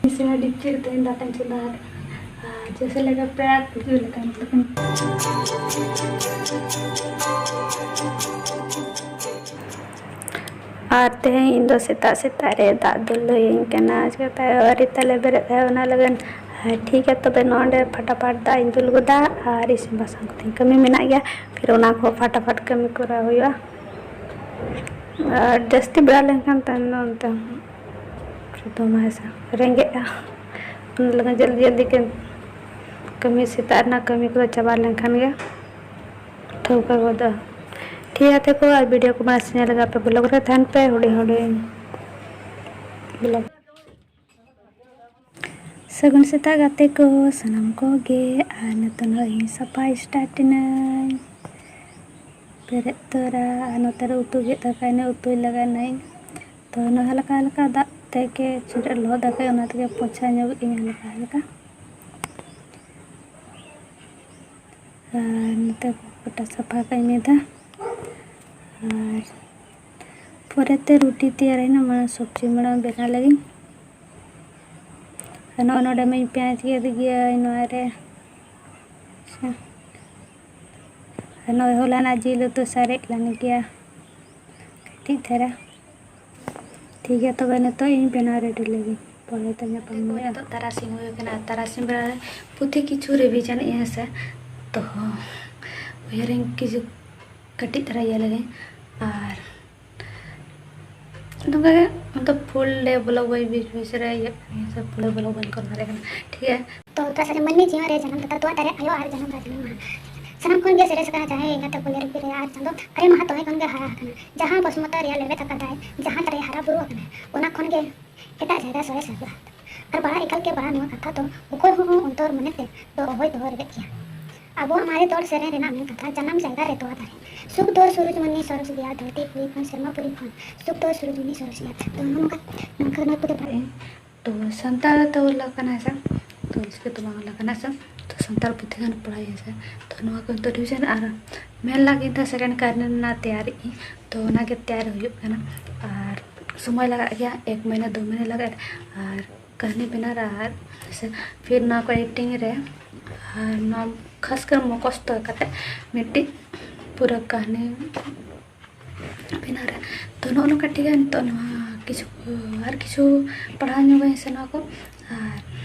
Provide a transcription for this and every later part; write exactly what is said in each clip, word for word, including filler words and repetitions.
ᱤᱥᱤᱱ ᱟᱹᱰᱤ ᱪᱮᱫ ᱛᱮ ᱫᱟᱠᱟᱧ ᱪᱚᱸᱫᱟ ᱟᱠᱟᱫᱟ᱾ ᱟᱨ ᱡᱮᱥᱮ ᱞᱮᱠᱟ ᱯᱮᱲᱟ ᱠᱚ ᱦᱤᱡᱩᱜ ᱞᱮᱠᱟ ᱢᱚᱛᱞᱚᱵ᱾ ᱟᱨ ᱛᱮᱦᱮᱧ ᱤᱧ ᱫᱚ ᱥᱮᱛᱟᱜ ᱥᱮᱛᱟᱜ ᱨᱮ ᱫᱟᱜ ᱫᱩᱞ ᱦᱩᱭᱟᱹᱧ ᱠᱟᱱᱟ᱾ ᱪᱤᱠᱟᱹᱛᱮ ᱟᱹᱣᱨᱤ ᱛᱟᱞᱮ ᱵᱮᱨᱮᱫ ᱛᱟᱦᱮᱸ ᱚᱱᱟ ᱞᱟᱹᱜᱤᱫ᱾ ᱟᱨ ᱴᱷᱤᱠ ᱜᱮᱭᱟ, ᱛᱚᱵᱮ ᱱᱚᱰᱮ ᱯᱷᱟᱴᱟᱯᱷᱟᱴ ᱫᱟᱜ ᱤᱧ ᱫᱩᱞ ᱜᱚᱫᱟ ᱟᱨ ᱤᱥᱤᱱ ᱵᱟᱥᱟᱝ ᱠᱚᱛᱤᱧ ᱠᱟᱹᱢᱤ ᱢᱮᱱᱟᱜ ᱜᱮᱭᱟ᱾ ᱯᱷᱤᱨ ᱚᱱᱟ ᱠᱚ ᱯᱷᱟᱴᱟᱯᱷᱟᱴ ᱠᱟᱹᱢᱤ ᱠᱚᱨᱟᱣ ᱦᱩᱭᱩᱜᱼᱟ᱾ ᱟᱨ ᱡᱟᱹᱥᱛᱤ ᱵᱮᱲᱟ ᱞᱮᱱᱠᱷᱟᱱ ᱛᱟᱭᱚᱢ ᱫᱚ ᱚᱱᱛᱮ ᱦᱚᱸ ᱫᱚᱢᱮ ᱨᱮᱸᱜᱮᱡᱼᱟ᱾ ᱚᱱᱟ ᱞᱟᱹᱜᱤᱫ ᱡᱚᱞᱫᱤ ᱡᱚᱞᱫᱤ ᱠᱟᱹᱢᱤ, ᱥᱮᱛᱟᱜ ᱨᱮᱱᱟᱜ ᱠᱟᱹᱢᱤ ᱠᱚᱫᱚ ᱪᱟᱵᱟ ᱞᱮᱱᱠᱷᱟᱱ ᱜᱮ ᱴᱷᱟᱹᱣᱠᱟᱹ ᱜᱚᱫᱚᱜᱼᱟ᱾ ᱴᱷᱤᱠ ᱜᱮᱭᱟ ᱜᱟᱛᱮ ᱠᱚ, ᱟᱨ ᱵᱷᱤᱰᱤᱭᱳ ᱠᱚ ᱢᱟ ᱧᱮᱞ ᱞᱟᱜᱟ ᱯᱮ, ᱵᱞᱚᱜ ᱨᱮ ᱛᱟᱦᱮᱱ ᱯᱮ, ᱦᱩᱰᱤᱧ ᱦᱩᱰᱤᱧ ᱵᱞᱚᱜ᱾ ᱥᱟᱹᱜᱩᱱ ᱥᱮᱛᱟᱜ ᱜᱟᱛᱮ ᱠᱚ ᱥᱟᱱᱟᱢ ᱠᱚᱜᱮ᱾ ᱟᱨ ᱱᱤᱛᱚᱜ ᱱᱚᱜᱼᱚᱭ ᱤᱧ ᱥᱟᱯᱷᱟ ᱥᱴᱟᱨᱴ ᱮᱱᱟᱹᱧ᱾ ᱵᱮᱨᱮᱫ ᱛᱚᱨᱟ ᱟᱨ ᱱᱚᱛᱮ ᱨᱮ ᱩᱛᱩ ᱜᱮᱫ ᱫᱟᱠᱟᱭ ᱱᱟᱹᱧ, ᱩᱛᱩᱭ ᱞᱟᱜᱟᱭ ᱱᱟᱹᱧ᱾ ᱛᱚ ᱱᱚᱣᱟ ᱦᱟᱞᱠᱟ ᱦᱟᱞᱠᱟ ᱫᱟᱜ ᱛᱮᱜᱮ ᱪᱷᱤᱴᱟᱹᱜ ᱞᱚᱦᱚᱫ ᱫᱟᱠᱟᱭ, ᱚᱱᱟ ᱛᱮᱜᱮ ᱯᱳᱪᱷᱟ ᱧᱚᱜ ᱤᱧ ᱦᱟᱞᱠᱟ ᱦᱟᱞᱠᱟ᱾ ᱟᱨ ᱱᱚᱛᱮ ᱜᱚᱴᱟ ᱥᱟᱯᱷᱟ ᱠᱟᱜ ᱢᱮᱫᱟ᱾ ᱟᱨ ᱯᱚᱨᱮᱛᱮ ᱨᱩᱴᱤ ᱛᱮᱭᱟᱨ ᱦᱩᱭᱱᱟ, ᱢᱟᱲᱟᱝ ᱥᱚᱵᱽᱡᱤ ᱢᱟᱲᱟᱝ ᱵᱮᱱᱟᱣ ᱞᱟᱹᱜᱤᱫ᱾ ᱟᱨ ᱱᱚᱜᱼᱚᱭ ᱱᱚᱰᱮ ᱢᱟᱧ ᱯᱮᱸᱭᱟᱡᱽ ᱜᱮᱫ ᱜᱮᱭᱟ ᱱᱚᱣᱟ ᱨᱮ᱾ ᱟᱪᱪᱷᱟ᱾ ᱟᱨ ᱱᱚᱜᱼᱚᱭ ᱦᱚᱞᱟᱱᱟᱜ ᱡᱤᱞ ᱩᱛᱩ ᱥᱟᱨᱮᱡ ᱞᱮᱱ ᱜᱮᱭᱟ ᱠᱟᱹᱴᱤᱡ ᱫᱷᱟᱨᱟ᱾ ᱴᱷᱤᱠ ᱜᱮᱭᱟ, ᱛᱚᱵᱮ ᱱᱤᱛᱚᱜ ᱤᱧ ᱵᱮᱱᱟᱣ ᱨᱮᱰᱤ ᱞᱮᱜᱮ, ᱯᱚᱨᱮ ᱛᱮ ᱧᱟᱯᱟᱢ ᱦᱩᱭᱩᱜᱼᱟ᱾ ᱱᱤᱛᱚᱜ ᱛᱟᱨᱟᱥᱤᱧ ᱦᱩᱭ ᱠᱟᱱᱟ, ᱛᱟᱨᱟᱥᱤᱧ ᱵᱮᱲᱟ ᱨᱮ ᱯᱩᱛᱷᱤ ᱠᱤᱪᱷᱩ ᱨᱤᱵᱷᱤᱡᱚᱱ ᱮᱫ ᱟᱹᱧ ᱦᱮᱸ ᱥᱮ, ᱛᱚ ᱩᱭᱦᱟᱹᱨᱟᱹᱧ ᱠᱤᱪᱷᱩ ᱠᱟᱹᱴᱤᱡ ᱫᱷᱟᱨᱟ ᱤᱭᱟᱹ ᱞᱮᱜᱮ᱾ ᱟᱨ ᱱᱚᱝᱠᱟ ᱜᱮ ᱢᱚᱛᱞᱚᱵ ᱯᱷᱩᱞ ᱰᱮ ᱵᱞᱚᱜ ᱵᱟᱹᱧ ᱵᱤᱪ ᱵᱤᱪ ᱨᱮ ᱤᱭᱟᱹᱜ ᱠᱟᱱᱟ ᱥᱮ, ᱯᱷᱩᱞ ᱰᱮ ᱵᱞᱚᱜ ᱵᱟᱹᱧ ᱠᱚᱨᱟᱣ ᱫᱟᱲᱮᱭᱟᱜ ᱠᱟᱱᱟ, ᱴᱷᱤᱠ ᱜᱮᱭᱟ᱾ ᱛᱚ ᱛᱟᱨᱟᱥᱤᱧ ᱢᱟᱹᱱᱢᱤ ᱡᱤᱭᱚᱱ ᱨᱮ ᱡᱟᱱᱟᱢ ᱛᱚᱨᱟ ᱛᱚᱣᱟ ᱫᱟᱨᱮ ᱟᱭᱳ ᱟᱨ ᱡᱟᱱᱟᱢ ᱫᱟᱨᱮ ᱢᱟ ᱥᱟᱱᱟᱢ ᱠᱷᱚᱱ ᱜᱮ ᱥᱚᱨᱮᱥ ᱟᱠᱟᱱᱟ᱾ ᱡᱟᱦᱟᱸᱭ ᱮᱸᱜᱟᱛ ᱟᱠᱚ ᱜᱮᱨ ᱩᱯᱤ ᱨᱮ ᱟᱨ ᱪᱟᱸᱫᱚ ᱟᱨᱮ ᱢᱟᱦᱟ ᱛᱚᱵᱮ ᱠᱷᱚᱱ ᱜᱮ ᱦᱟᱨᱟ ᱟᱠᱟᱱᱟ᱾ ᱡᱟᱦᱟᱸ ᱵᱚᱥᱢᱚᱛᱟ ᱨᱮᱭᱟᱜ ᱞᱮᱵᱮᱫ ᱟᱠᱟᱫᱟᱭ, ᱡᱟᱦᱟᱸ ᱫᱟᱨᱮ ᱦᱟᱨᱟ ᱵᱩᱨᱩ ᱟᱠᱟᱱᱟ, ᱚᱱᱟ ᱠᱷᱚᱱ ᱜᱮ ᱮᱴᱟᱜ ᱡᱟᱭᱜᱟ ᱥᱚᱨᱮᱥ ᱦᱩᱭᱩᱜᱼᱟ᱾ ᱟᱨ ᱵᱟᱲᱟ ᱮᱠᱟᱞ ᱜᱮ ᱵᱟᱲᱟ ᱱᱚᱣᱟ ᱠᱟᱛᱷᱟ ᱫᱚ ᱚᱠᱚᱭ ᱦᱚᱸ ᱚᱱᱛᱚᱨ ᱢᱚᱱᱮ ᱛᱮ ᱫᱚ ᱚᱦᱚᱭ ᱫᱚᱦᱚ ᱨᱮᱵᱮᱫ ᱠᱮᱭᱟ᱾ ᱟᱵᱚᱣᱟᱜ ᱢᱟᱨᱮ ᱫᱚᱞ ᱥᱮᱨᱮᱧ ᱨᱮᱱᱟᱜ ᱢᱮᱱ ᱠᱟᱛᱷᱟ ᱡᱟᱱᱟᱢ ᱡᱟᱭᱜᱟ ᱨᱮ ᱛᱚᱣᱟ ᱫᱟᱨᱮ᱾ ᱥᱩᱠ ᱫᱚ ᱥᱩᱨᱩᱡᱽ ᱢᱩᱱᱤ ᱥᱚᱨᱚᱥ ᱜᱮᱭᱟ, ᱫᱷᱟᱹᱨᱛᱤ ᱯᱩᱨᱤ ᱠᱷᱚᱱ ᱥᱮᱨᱢᱟ ᱯᱩᱨᱤ ᱠᱷᱚᱱ ᱥᱩᱠ ᱫᱚ ᱥᱩᱨᱩᱡᱽ ᱢᱩᱱᱤ ᱥᱚᱨᱚᱥ ᱜᱮᱭᱟ᱾ ᱛᱚ ᱱᱚᱜᱼᱚ ᱱᱚᱝᱠᱟ, ᱱᱚᱝᱠᱟ ᱱᱚᱣᱟ ᱯᱩᱛᱷᱤ ᱯᱟᱲᱦᱟᱜ ᱟᱹᱧ᱾ ᱛᱚ ᱥᱟᱱᱛᱟᱲ ᱛᱮ ᱚᱞ ᱟᱠᱟᱱᱟ ᱥᱮ, ᱛᱚ ᱚᱞᱪᱤᱠᱤ ᱛᱮ ᱵᱟᱝ ᱚᱞ ᱟᱠᱟᱱᱟ ᱥᱮ, ᱛᱚ ᱥᱟᱱᱛᱟᱲ ᱯᱩᱛᱷᱤ ᱜᱟᱱ ᱯᱟᱲᱦᱟᱣ ᱤᱧ ᱥᱮ᱾ ᱛᱚ ᱱᱚᱣᱟ ᱠᱚ ᱱᱤᱛᱚᱜ ᱨᱤᱵᱷᱤᱡᱚᱱ ᱟᱨ ᱢᱮᱱ ᱞᱟᱹᱜᱤᱫ ᱫᱚ ᱥᱮᱠᱮᱱᱰ ᱠᱟᱨᱱᱤ ᱨᱮᱱᱟᱜ ᱛᱮᱭᱟᱨᱤ ᱤᱧ, ᱛᱚ ᱚᱱᱟᱜᱮ ᱛᱮᱭᱟᱨ ᱦᱩᱭᱩᱜ ᱠᱟᱱᱟ᱾ ᱟᱨ ᱥᱚᱢᱚᱭ ᱞᱟᱜᱟᱜ ᱜᱮᱭᱟ, ᱮᱠ ᱢᱟᱹᱦᱱᱟᱹ ᱫᱩ ᱢᱟᱹᱦᱱᱟᱹ ᱞᱟᱜᱟᱜᱼᱟ᱾ ᱟᱨ ᱠᱟᱹᱦᱱᱤ ᱵᱮᱱᱟᱣ ᱨᱮ ᱟᱨ ᱥᱮ ᱯᱷᱤᱨ ᱱᱚᱣᱟ ᱠᱚ ᱮᱰᱤᱴᱤᱝ ᱨᱮ ᱟᱨ ᱱᱚᱣᱟ ᱠᱷᱟᱥ ᱠᱟᱨ ᱢᱩᱠᱷᱚᱥᱛᱚ ᱠᱟᱛᱮ ᱢᱤᱫᱴᱤᱡ ᱯᱩᱨᱟᱹ ᱠᱟᱹᱦᱱᱤ ᱵᱮᱱᱟᱣ ᱨᱮ᱾ ᱛᱚ ᱱᱚᱜᱼᱚ ᱱᱚᱝᱠᱟ ᱴᱷᱤᱠ ᱜᱮᱭᱟ᱾ ᱱᱤᱛᱚᱜ ᱱᱚᱣᱟ ᱠᱤᱪᱷᱩ ᱟᱨ ᱠᱤᱪᱷᱩ ᱯᱟᱲᱦᱟᱣ ᱧᱚᱜᱟᱹᱧ ᱥᱮ ᱱᱚᱣᱟ ᱠᱚ, ᱟᱨ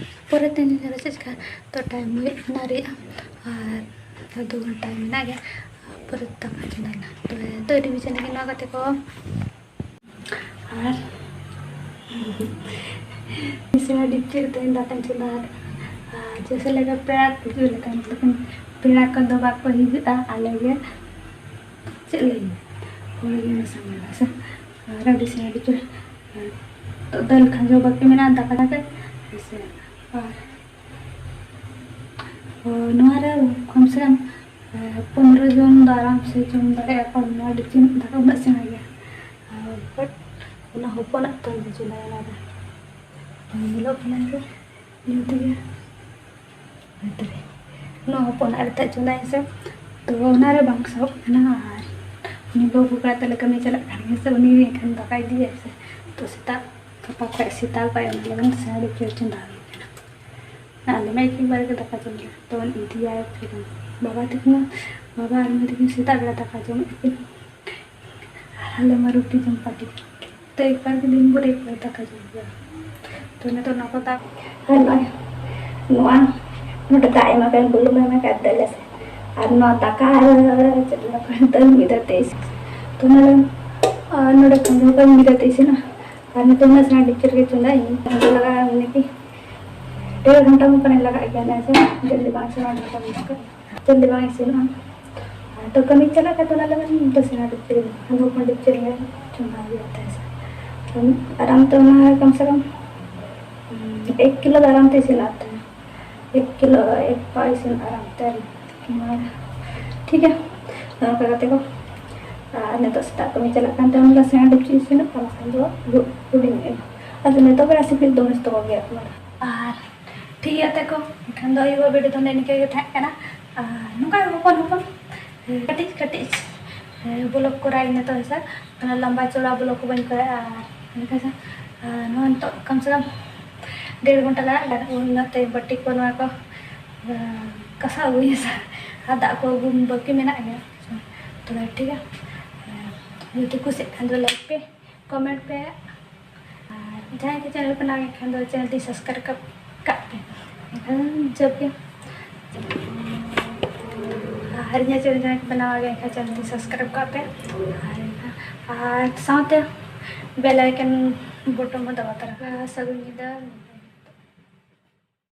ᱯᱚᱨᱮᱛᱮ ᱧᱮᱞ ᱪᱮᱫ ᱪᱤᱠᱟ᱾ ᱛᱚ ᱴᱟᱭᱤᱢ ᱦᱩᱭᱩᱜ ᱠᱟᱱᱟ ᱟᱨ ᱟᱨ ᱫᱩ ᱜᱷᱚᱱᱴᱟ ᱢᱮᱱᱟᱜ ᱜᱮᱭᱟ᱾ ᱯᱚᱨᱮ ᱛᱮ ᱫᱟᱠᱟ ᱪᱚᱸᱫᱟᱭᱮᱱᱟ᱾ ᱛᱚᱵᱮ ᱱᱤᱛᱚᱜ ᱨᱤᱵᱷᱤᱡᱚᱱ ᱞᱟᱹᱜᱤᱫ ᱱᱚᱣᱟ ᱠᱟᱛᱮ ᱠᱚ ᱟᱨ ᱤᱥᱤᱱ ᱟᱹᱰᱤ ᱪᱮᱫ ᱛᱮ ᱫᱟᱠᱟᱧ ᱪᱚᱸᱫᱟ ᱟᱠᱟᱫᱟ᱾ ᱟᱨ ᱡᱮᱥᱮ ᱞᱮᱠᱟ ᱯᱮᱲᱟ ᱠᱚ ᱦᱤᱡᱩᱜ ᱞᱮᱠᱟ, ᱢᱚᱛᱞᱚᱵ ᱯᱮᱲᱟ ᱠᱚᱫᱚ ᱵᱟᱠᱚ ᱦᱤᱡᱩᱜᱼᱟ, ᱟᱞᱮ ᱜᱮ ᱪᱮᱫ ᱞᱮ ᱤᱭᱟᱹ ᱦᱚᱲ ᱜᱮ ᱢᱮᱥᱟ ᱢᱮᱱᱟᱜᱼᱟ ᱥᱮ᱾ ᱟᱨ ᱟᱹᱰᱤ ᱥᱮᱬᱟ ᱟᱹᱰᱤ ᱪᱮᱦᱨᱟ ᱫᱟᱹᱞ ᱠᱷᱟᱸᱡᱚ ᱵᱟᱹᱠᱤ ᱢᱮᱱᱟᱜᱼᱟ, ᱫᱟᱠᱟ ᱫᱟᱠᱟ ᱦᱮᱸ ᱥᱮ᱾ ᱟᱨ ᱱᱚᱣᱟ ᱨᱮ ᱠᱚᱢ ᱥᱮ ᱠᱚᱢ ᱯᱚᱱᱨᱚ ᱡᱚᱱ ᱫᱚ ᱟᱨᱟᱢ ᱥᱮ ᱡᱚᱢ ᱫᱟᱲᱮᱭᱟᱜᱼᱟ ᱠᱚ᱾ ᱱᱚᱣᱟ ᱰᱮᱠᱪᱤ ᱫᱟᱠᱟ ᱩᱱᱟᱹᱜ ᱥᱮᱬᱟ ᱜᱮᱭᱟ᱾ ᱟᱨ but ᱚᱱᱟ ᱦᱚᱯᱚᱱᱟᱜ ᱛᱚ ᱵᱩᱡᱷᱟᱹᱣ ᱚᱱᱟ ᱨᱮ ᱧᱮᱞᱚᱜ ᱠᱟᱱᱟ ᱡᱮ ᱱᱤᱭᱟᱹ ᱛᱮᱜᱮ ᱦᱚᱭᱛᱳ ᱨᱮ ᱱᱚᱣᱟ ᱦᱚᱯᱚᱱᱟᱜ ᱨᱮ ᱛᱟᱦᱮᱸ ᱪᱚᱸᱫᱟᱭᱟ ᱥᱮ, ᱛᱚ ᱚᱱᱟ ᱨᱮ ᱵᱟᱝ ᱥᱟᱦᱚᱵ ᱠᱟᱱᱟ᱾ ᱟᱨ ᱩᱱᱤ ᱵᱟᱹᱵᱩ ᱠᱚᱲᱟ ᱛᱟᱞᱮ ᱠᱟᱹᱢᱤ ᱪᱟᱞᱟᱜ ᱠᱟᱱ ᱜᱮᱭᱟ ᱥᱮ, ᱩᱱᱤ ᱮᱱᱠᱷᱟᱱ ᱫᱟᱠᱟᱭ ᱤᱫᱤᱭᱟ ᱥᱮ, ᱛᱚ ᱥᱮᱛᱟᱜ ᱜᱟᱯᱟ ᱠᱷᱚᱱ ᱥᱮᱛᱟᱜ ᱠᱷᱚᱱ ᱚᱱᱟ ᱞᱟᱹᱜᱤᱫ ᱥᱟᱹᱲᱤ ᱪᱚᱸᱫᱟ ᱦᱩᱭ ᱠᱟᱱᱟ᱾ ᱟᱞᱮ ᱢᱟ ᱮᱠᱤ ᱵᱟᱨ ᱜᱮ ᱫᱟᱠᱟ ᱡᱚᱢ ᱞᱮ ᱛᱚ ᱤᱫᱤᱭᱟᱭ ᱯᱷᱤᱨ ᱵᱟᱵᱟ ᱛᱟᱹᱠᱤᱱ ᱢᱟ, ᱵᱟᱵᱟ ᱟᱨ ᱢᱟᱹᱭ ᱛᱟᱹᱠᱤᱱ ᱥᱮᱛᱟᱜ ᱵᱮᱲᱟ ᱫᱟᱠᱟ ᱡᱚᱢᱮᱫ ᱠᱤᱱ, ᱟᱨ ᱟᱞᱮ ᱢᱟ ᱨᱩᱴᱤ ᱡᱚᱢ ᱯᱟᱹᱴᱤ᱾ ᱛᱚ ᱮᱠ ᱵᱟᱨ ᱜᱮ ᱫᱤᱱ ᱵᱷᱳᱨ ᱮᱠ ᱵᱟᱨ ᱫᱟᱠᱟ ᱡᱚᱢ ᱦᱩᱭᱩᱜᱼᱟ᱾ ᱛᱚ ᱱᱤᱛᱚᱜ ᱱᱚᱣᱟ ᱠᱚ ᱫᱟᱜ ᱟᱨ ᱱᱚᱜᱼᱚᱭ ᱱᱚᱣᱟ ᱱᱚᱰᱮ ᱫᱟᱜ ᱮᱢᱟ ᱠᱟᱱ, ᱵᱩᱞᱩᱝ ᱮᱢᱟ ᱠᱟᱱ ᱫᱟᱹᱞ ᱨᱟᱥᱮ᱾ ᱟᱨ ᱱᱚᱣᱟ ᱫᱟᱠᱟ ᱪᱮᱫ ᱞᱮᱠᱟ ᱫᱟᱹᱞ ᱢᱤᱫ ᱫᱷᱟᱣ ᱛᱮ ᱤᱥᱤᱱ᱾ ᱛᱚ ᱱᱚᱰᱮ ᱟᱨ ᱱᱚᱰᱮ ᱠᱷᱚᱱ ᱫᱚ ᱢᱤᱫ ᱫᱷᱟᱣ ᱛᱮ ᱤᱥᱤᱱᱟ᱾ ᱟᱨ ᱱᱤᱛᱚᱜ ᱢᱟ ᱥᱮᱬᱟ ᱰᱮᱠᱪᱤ ᱨᱮᱜᱮ ᱪᱚᱸᱫᱟᱭ ᱤᱧ᱾ ᱞᱟᱜᱟᱜᱼᱟ ᱢᱟᱱᱮ ᱠᱤ ᱰᱮᱲ ᱜᱷᱚᱱᱴᱟ ᱢᱟ ᱯᱟᱞᱮ ᱞᱟᱜᱟᱜ ᱜᱮᱭᱟ, ᱚᱱᱟ ᱤᱥᱤᱱ ᱡᱚᱞᱫᱤ ᱵᱟᱝ ᱤᱥᱤᱱᱚᱜᱼᱟ, ᱰᱷᱟᱠᱟ ᱵᱚᱱᱫᱚ ᱠᱟᱜ᱾ ᱡᱚᱞᱫᱤ ᱵᱟᱝ ᱤᱥᱤᱱᱚᱜᱼᱟ᱾ ᱟᱨ ᱛᱚ ᱠᱟᱹᱢᱤ ᱪᱟᱞᱟᱜ ᱠᱷᱟᱱ ᱫᱚ ᱚᱱᱟ ᱞᱟᱹᱜᱤᱫ ᱫᱚ ᱥᱮᱬᱟ ᱰᱮᱠᱪᱤ ᱨᱮ, ᱦᱟᱸᱰᱮ ᱠᱷᱚᱱ ᱰᱮᱠᱪᱤ ᱨᱮ ᱪᱚᱸᱫᱟ ᱦᱩᱭᱩᱜᱼᱟ ᱛᱟᱭ ᱥᱮ᱾ ᱛᱚ ᱟᱨᱟᱢ ᱛᱮ ᱚᱱᱟ ᱠᱚᱢ ᱥᱮ ᱠᱚᱢ ᱮᱠ ᱠᱤᱞᱳ ᱫᱚ ᱟᱨᱟᱢ ᱛᱮ ᱤᱥᱤᱱᱚᱜᱼᱟ ᱛᱟᱭ᱾ ᱮᱠ ᱠᱤᱞᱳ ᱮᱠ ᱯᱟᱣᱟ ᱤᱥᱤᱱ ᱟᱨᱟᱢ ᱛᱮ᱾ ᱟᱨ ᱴᱷᱤᱠ ᱜᱮᱭᱟ, ᱱᱚᱝᱠᱟ ᱠᱟᱛᱮ ᱠᱚ ᱟᱨ ᱱᱤᱛᱚᱜ ᱥᱮᱛᱟᱜ ᱠᱟᱹᱢᱤ ᱪᱟᱞᱟᱜ ᱠᱟᱱ ᱛᱟᱵᱚᱱᱟ, ᱥᱮᱬᱟ ᱰᱮᱠᱪᱤ ᱤᱥᱤᱱᱚᱜ ᱠᱟᱱᱟ, ᱵᱟᱠᱷᱟᱱ ᱫᱚ ᱦᱩᱰᱤᱧ ᱧᱚᱜ ᱮᱱᱟ᱾ ᱟᱫᱚ ᱱᱤᱛᱚᱜ ᱜᱮ ᱨᱟᱥᱮ ᱯᱷᱤᱨ ᱫᱚᱢᱮ ᱥᱚᱠᱛᱚ ᱜᱮᱭᱟ ᱟᱯᱱᱟᱨ᱾ ᱟᱨ ᱴᱷᱤᱠ ᱜᱮᱭᱟ ᱛᱟᱠᱚ, ᱮᱱᱠᱷᱟᱱ ᱫᱚ ᱟᱭᱳ ᱵᱟᱵᱟ ᱵᱷᱤᱰᱤᱭᱳ ᱫᱚ ᱱᱤᱝᱠᱟᱹ ᱜᱮ ᱛᱟᱦᱮᱸ ᱠᱟᱱᱟ᱾ ᱟᱨ ᱱᱚᱝᱠᱟ ᱜᱮ ᱦᱚᱯᱚᱱ ᱦᱚᱯᱚᱱ ᱠᱟᱹᱴᱤᱡ ᱠᱟᱹᱴᱤᱡ ᱵᱞᱚᱜ ᱠᱚᱨᱟᱣ ᱤᱧ ᱱᱤᱛᱚᱜ ᱦᱮᱸ ᱥᱮ, ᱞᱟᱢᱵᱟ ᱪᱚᱲᱟ ᱵᱞᱚᱜ ᱠᱚ ᱵᱟᱹᱧ ᱠᱚᱨᱟᱣᱟ᱾ ᱟᱨ ᱚᱱᱠᱟ ᱥᱮ, ᱟᱨ ᱱᱚᱣᱟ ᱱᱤᱛᱚᱜ ᱠᱚᱢ ᱥᱮ ᱠᱚᱢ ᱰᱮᱲ ᱜᱷᱚᱱᱴᱟ ᱞᱟᱜᱟᱜ ᱠᱟᱱᱟ᱾ ᱚᱱᱟᱛᱮ ᱵᱟᱹᱴᱤ ᱠᱚ ᱱᱚᱣᱟ ᱠᱚ, ᱟᱨ, ᱠᱟᱥᱟᱣ ᱟᱹᱜᱩᱭᱟ ᱥᱮ, ᱟᱨ ᱫᱟᱜ ᱠᱚ ᱟᱹᱜᱩ ᱵᱟᱹᱠᱤ ᱢᱮᱱᱟᱜ ᱜᱮᱭᱟ᱾ ᱛᱚᱵᱮ ᱴᱷᱤᱠ ᱜᱮᱭᱟ, ᱟᱨ ᱡᱩᱫᱤ ᱠᱩᱥᱤᱜ ᱠᱷᱟᱱ ᱫᱚ like ᱯᱮ, comment ᱯᱮ, ᱟᱨ ᱡᱟᱦᱟᱸᱭ ᱠᱚ channel ᱯᱮ ᱱᱟᱣᱟ ᱜᱮ ᱠᱷᱟᱱ ᱫᱚ channel ᱛᱤᱧ subscribe ᱠᱟᱜ, ᱠᱟᱜ ᱯᱮ᱾ ᱮᱱᱠᱷᱟᱱ ᱡᱚᱵ ᱜᱮ, ᱟᱨ ᱤᱧᱟᱹᱜ channel ᱡᱟᱦᱟᱸᱭ ᱠᱚ ᱵᱮᱱᱟᱣ ᱜᱮ, ᱮᱱᱠᱷᱟᱱ channel ᱛᱤᱧ subscribe ᱠᱟᱜ ᱯᱮ, ᱟᱨ, ᱟᱨ ᱥᱟᱶᱛᱮ bell icon button ᱦᱚᱸ ᱫᱟᱵᱟᱣ ᱛᱟᱨᱟ ᱯᱮ᱾ ᱥᱟᱹᱜᱩᱱ ᱧᱤᱫᱟᱹ᱾